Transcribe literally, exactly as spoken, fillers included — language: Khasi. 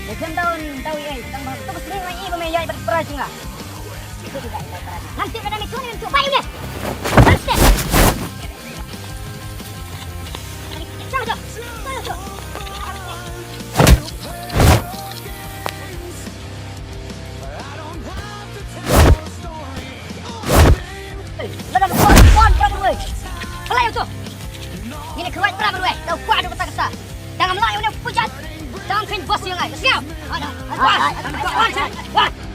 Ïa khlem daw, daw ïa, tang ba to ka sngi nga i ba me ïa i bad para jong nga. Ngan tip lada me tu ne me tu, bai une. Bal step. Sha to. Sha to. Lada me kon, kon para marwei. Phlai ïa u to. Ngin ïa kyrwai para marwei. Daw kwah da kata kata. Tang ngam lah ïa une u pujat. Tang kheiñ boss ïa nga. Sngap. Wan, wan, wan, wan.